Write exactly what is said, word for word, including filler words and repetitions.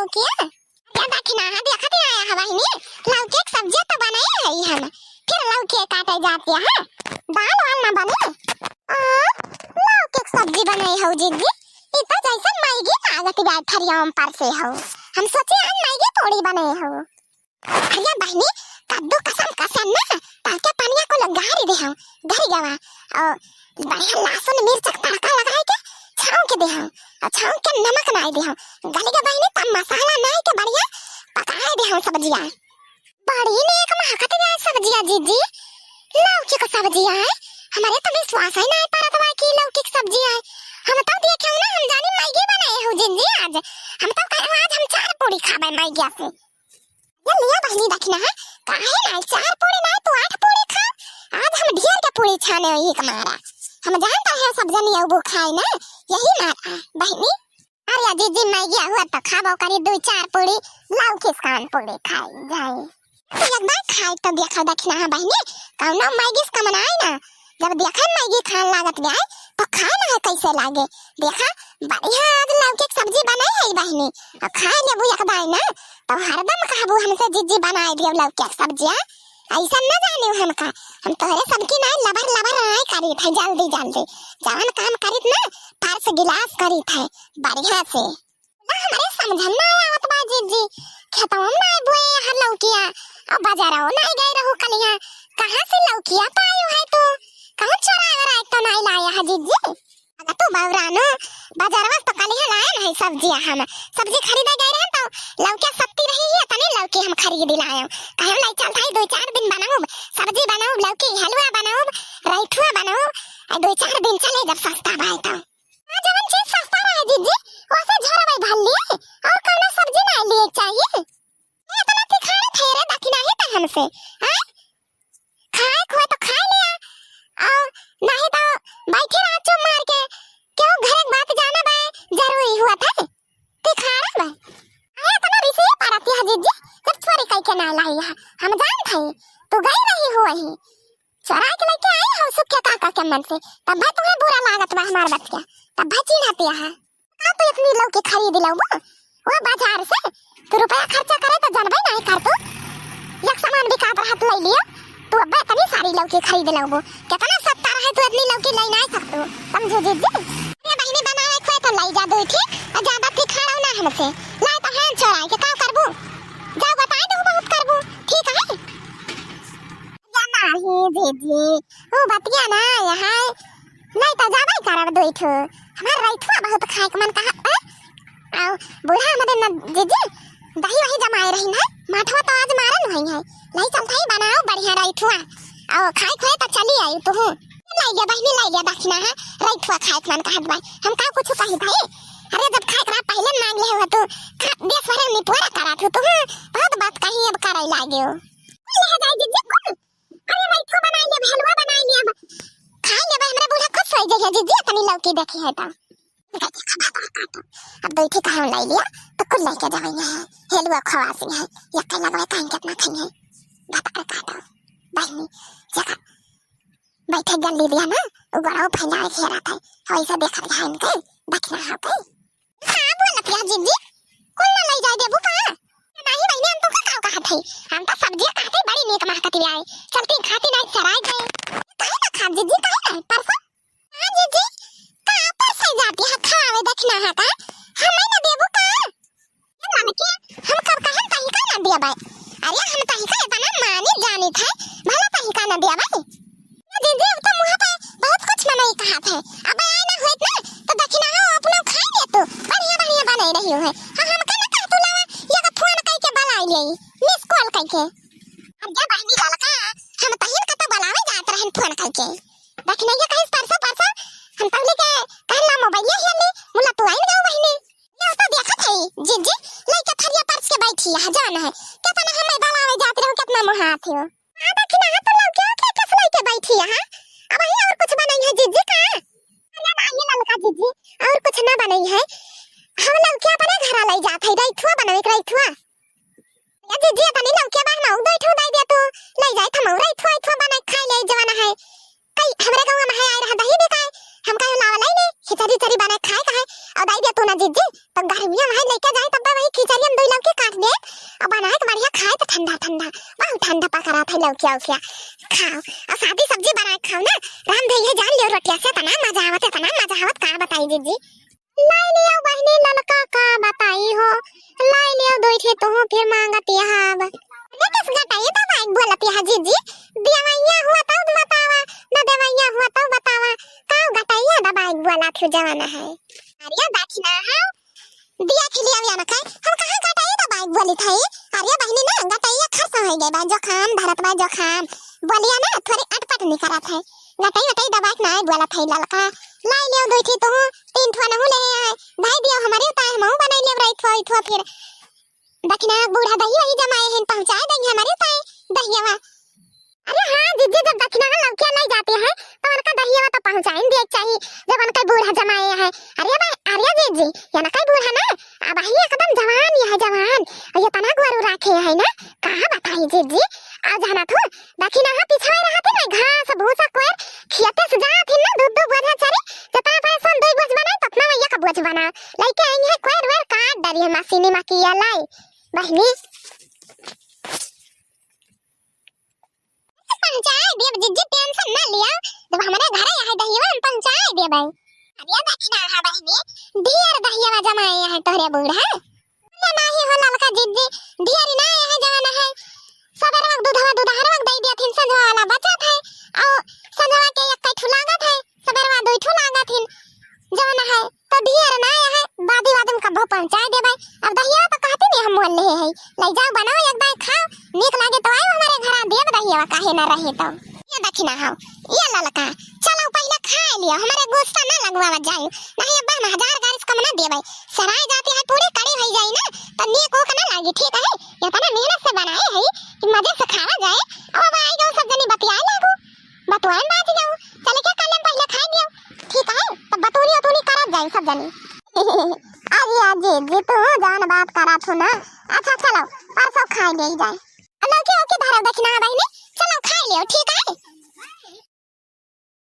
लौकिया? या दखिनहा, देखत नाहीं हया बहिनी, लौकी के सब्जिया तो बनाए हई हम, फिर लौकी काटे जात हया, दाल वाल ना बने। आ, लौकी के सब्जी बनाए हउ जिज्जी, ई तो जैसे मैगी लागत बा, थरिया में परसे हउ। हम सोचे आज मैगी पूड़ी बनाए हउ। अरे बहिनी, कद्दू कसम कसम ना, ताके पनिया को लग गहरी दे हउ, गहरी गवा, और बढ़िया लहसुन मिर्च के तड़का लगाए के छौंक दे हउ, और छौंक के नमक नाई दे हउ, गली के बहिनी तब मसाला नाई के बढ़िया पकाए दे हउ सब्जिया। बड़ी नीक महकत बा सब्जिया जिज्जी, लौकी के सब्जिया है, हमरे तो विश्वास ही नाई परत बा कि लौकी के सब्जिया है। हम तो देखे हउ ना, हम जानी मैगी बनाए हउ जिज्जी आज, हम तो कहे आज हम चार पूड़ी खाबे मैगिया से। ये लिया बहिनी दखिनहा, काहे नाई, चार पूड़ी नाई तू आठ पूड़ी खा। आज हम ढेर के पूड़ी छाने हई एक मारा। हम जानत हई सब जनी अउबू खाए ना, यही मारा बहिनी। अरे जिज्जी, मैगी हुआ तो खाबो करी दुइ चार पूड़ी, लौकी के कान पूड़ी खाई जाए। तो एक बार खाए तो देखा दखिनहा बहिनी, कौनो मैगी से कम नाई ना। जब देखा मैगी खान लागत बा, तो खाए ना है कैसे लागे। देखा, बढ़िया आज लौकी के सब्जी बनाई है बहिनी, और खाए लेबू एक दाई ना, तो हरदम कहबू हमसे, "जिज्जी बनाए दियो लौकी के सब्जिया।" ऐसा न जानियो हमका, हम तोहरे सबकी ना लबर लबर नाई करीत है, जल्दी जल्दी जवन काम करीत ना, फर्स्ट गिलास करीत है बढ़िया से। ना हमरे समझन ना आवत बा जिज्जी, खेतवा में नाई बोए हर लौकिया, और बाजारवा नाई गए रहू कलिया, कहाँ से लौकिया पायो है तू? कहूँ चोराए वोराए तो नाई लाया है जिज्जी? अगर तू बौरानो, बाजारवा से तो कलिया लाए नहीं सब्जिया हम, सब्जी खरीदे गए रहे तो लौकिया सत्ती रही है, तनी लौकी हम खरीद लाए, कहे ले चल थाई दुइ चार दिन बनाऊब, सब्जी बनाऊब, लौकी हलवा बनाऊब, रैठुआ बनाऊब, आ दुइ चार दिन चले जब सस्ता भाई तो। हाँ, जवन चीज सस्ता रहे जिज्जी, ओसे झोरबै भर लिए, और कौनो सब्जी ना लिए चाहिए। ए, इतना तिखारत है रे दखिनहा तो हमसे, हैं? खाए खोए तो खाए लिया, और नहीं तो बैठे रहा चुप मार के, क्यों घरे के बात जाना बा, जरूरी हुआ था, तिखारा बा। अरे इतना रिसी पारत है जिज्जी, जब चोरी कई के ना लाई है, हम जानत हई, तू गई रही हुआ ही, चोराइ के लइके आई हउ सुखिया काका के मन से, तब भाई तुम्हें बुरा लागत बा हमार बतिया, तब भाई चिन्हतिया है। का तू इतनी लौकी खरीद लउबू वो बाजार से? तू रुपया खर्चा करे तो जानबे नहीं कर तू, एक सामान बिकात रहत लइ लियो, तू अब्बे इतनी सारी लौकी खरीद लउबू, कितना सस्ता रहे तू इतनी लौकी लइ नहीं सकतू, समझो जिज्जी। अरे बहिनी बनावे खोए तो लइ जा दो ठीक, और ज्यादा तिखाड़ो ना हमसे, लाई तो है चोराइ के का करबू, जाओ बताए दो बहुत करबू, ठीक है। या नाही जिज्जी, ऊ बतिया ना यहाँ, नहीं तो जाबे करब दुइ ठो। हमार रैठुआ बहुत खाए के मन कहत बा। आओ, बूढ़ा हमरे न जिज्जी, दही वही जमाए रही ना, माठवा तो आज मारन हुई है। लाई चल थाई बनाओ बढ़िया रैठुआ। आओ, खाए खोए तो चली आई तू। लाई लिया बहिनी, लाई लिया दखिनहा, रैठुआ खाए के मन कहत बा। हम का कुछ कही भाई? अरे जब खाए के रहा पहले मांग ले हो तू, खा, देश भर में निपोरा करा तू, तू बहुत बात कही अब करे लागे हो। ले जाए जिज्जी, कुल अरे, वही तो बनाई लेब, हलवा बनाई लेब। खाई लेब, हमरा बूढ़ा खुश होई जइहे, जिज्जी, तनी लौकी देखी है तो। अब दो ठे कहाँ लाई लिया, तो कुल लइके जावे है, हलवा खवासी है, यक्के लगवे कहीं कितना खाई है। भतार काटो, बहिनी, जगह बैठे गल ली दिया ना, उ बड़ा फैला के रहा था, वैसे देखा दिया इनके, देखना है कोई। हाँ, बोलत या जिज्जी, कुल ना लई जाए देबू का? नाही बहिनी, हम तो का काव कहत हई, हम तो सब्जिया काटे बड़ी नीक महकत आए, चलती खाती नहीं चराए गए। काहे ना खाब जिज्जी, काहे ना? परसों? हाँ जिज्जी, का परसों जाती है खावे देखना है का? हमें ना देबू का? ये नाम के हम कब कहन तही का ना देबै? अरे हम तही का इतना मानी जानी थे, भला तही का ना देबै? जिज्जी, अब तो मुँह पे बहुत कुछ मनई कहत है। अब आए ना होइत ना, तो दखिनहा अपनो खाई ले तू। बढ़िया, बढ़िया बनाई रही है। हाँ, हमके ना कह तू लावा, ये का फोन कई के बुलाई ले, miss call कई के। अब जा बहिनी ललका, हम तहिन का तो बुलावे जात रहन फोन कई के। दखिनहा कहिस परसों, परसों, हम पहले के कहन ला मोबाइल ही ले, मुला तू आइन गयो बहिनी। ये तो देखत है, जिज्जी, लइके थरिया परस के बैठी है, जान है। कितना हमें बुलावे जात रहो, कितना मुँह हाथ हो। आ दखिनहा तो लौकिया के कस लइके बैठी है, हाँ? अब ही और कुछ बनई है जिज्जी का? अरे ना, ये ललका जिज्जी, और कुछ ना बनई है। हम लौकिया अपने घरा लई जात है, रैठुआ बनवे के रैठुआ। या जिज्जी, तनी लौकिया बा, हमऊ दो ठो दे दे तू, लई जाए, हमऊ रैठुआ, रैठुआ बनाए खाई ले जवाना है। कई हमरे गाँव में है, आए रहा दही बिकाए, हम काहे लावा लाई ने, खिचड़ी उचड़ी बनाए खाए का है। और दाई दिया तू ना जिज्जी, तो गर्मिया में लइके जाए तब वही खिचड़ी हम दुई लौकी काट दे, और बनाए के बढ़िया खाए तो ठंडा ठंडा, बहुत ठंडा पका रहा था लौकिया उकिया। खाओ, और सादी सब्जी बनाए खाओ ना, राम धैया जान लियो रोटिया से, इतना मजा आवत, इतना मजा आवत, का बताई जिज्जी। लाई लियो बहिनी ललका का बताई हो, लाई लियो दुई ठे तुहू फिर मांगत यहाब। अरे किस गटई दबाई बोलत यहा जिज्जी, देवैया हुआ तब बतावा, न देवैया हुआ तब बतावा, का गटैया दबाई बोलत हो जवाना है। अरे दखिना है, दिया खिलिया हुआ न खाए, हम कहाँ गटई दबाई बोली थाई। अरे बहिनी ना गटैया खर्च हो गए बा, जुकाम धरत बा जुकाम, बोलिया ना थोड़ी अटपट निकलत है। गटई वटई दबाई ना बोलत है ललका, लाई लियो दुई ठे तुहू, तीन ठो नहू ले आए, भाई दियो हमरे उताए, हमहू बनाई लेब रही थो, थो फिर। दखिना बूढ़ा दही वही जमाए हैं, पहुँचाए देंगे हमरे उताए दहियावा। अरे हाँ जिज्जी, जब दखिना लौकिया ले जाते हैं तो उनका दहियावा तो पहुँचाइन दिए के चाहिए, जब उनका बूढ़ा जमाए हैं। अरे भाई, अरे जिज्जी, ये ना कई बूढ़ा ना, अब ही एकदम जवान ये है, जवान, और ये तना गोरू राखे है ना, कहाँ बताई जिज्जी। और जाना तू दखिना पिछाए रहा थे ना, घास भूसा कोयर खियाते से जात ही ना, दूध दो बोझा चरी, जितना पैसा दो बोझ बनाए, ततना वैया का बोझ बना। लइके आई है कोयर वेर काट डरी है मशीनी मा किया लाई। बहिनी, पहुँचाए देब जिज्जी, tension ना लिया, जब हमरे घरे यहाँ दहिया हम पहुँचाए देबै। अरे दखिना है बहिनी, ढेर दहिया जमाए यहाँ तोहरे बूढ़ा। अरे नाही हो ललका जिज्जी, ढेर ना यहाँ जमाना है। सबेरवा दूधवा दुधारवा दे दिया थिन, संझवा वाला बचत है, और संझवा के एक ठू लागत है, सबेरवा दो ठू लागत हिन, जवन है तो ढेर ना है, बादी वादी में कबो पहुँचाए देबै। अब दहिया तो कहती नहीं हम मोल ले है, ले जाओ बनाओ एक दाई खाओ, नीक लागे तो आयो हमरे घरा देब दहिया, काहे ना रहे तो। ये दखिना हो, ये ललका, चलो पहले खाए लियो, हमरे गुस्सा ना लगवावा जाए, नहीं अब हम हजार गारिस कम ना देबै। सराय जाती है पूरी कड़ी हो जाई ना, तो नीक ओक ना लागी, ठीक है? इतना मेहनत से बनाए है कि मजे से खावा जाए, अब आई जाओ सब जनी बतियाए लागू, बतुआन बाज जाओ, चले के काले हम पहले खाए लियो, ठीक है? तब बतूनी उतूनी करत जाए सब जनी। अरे जिज्जी तू जान बात करत हो ना, अच्छा चलो परसों खाए ले जाए। लौकी ओकी धरब दखिना बहिनी, चलो खाए लियो, ठीक है?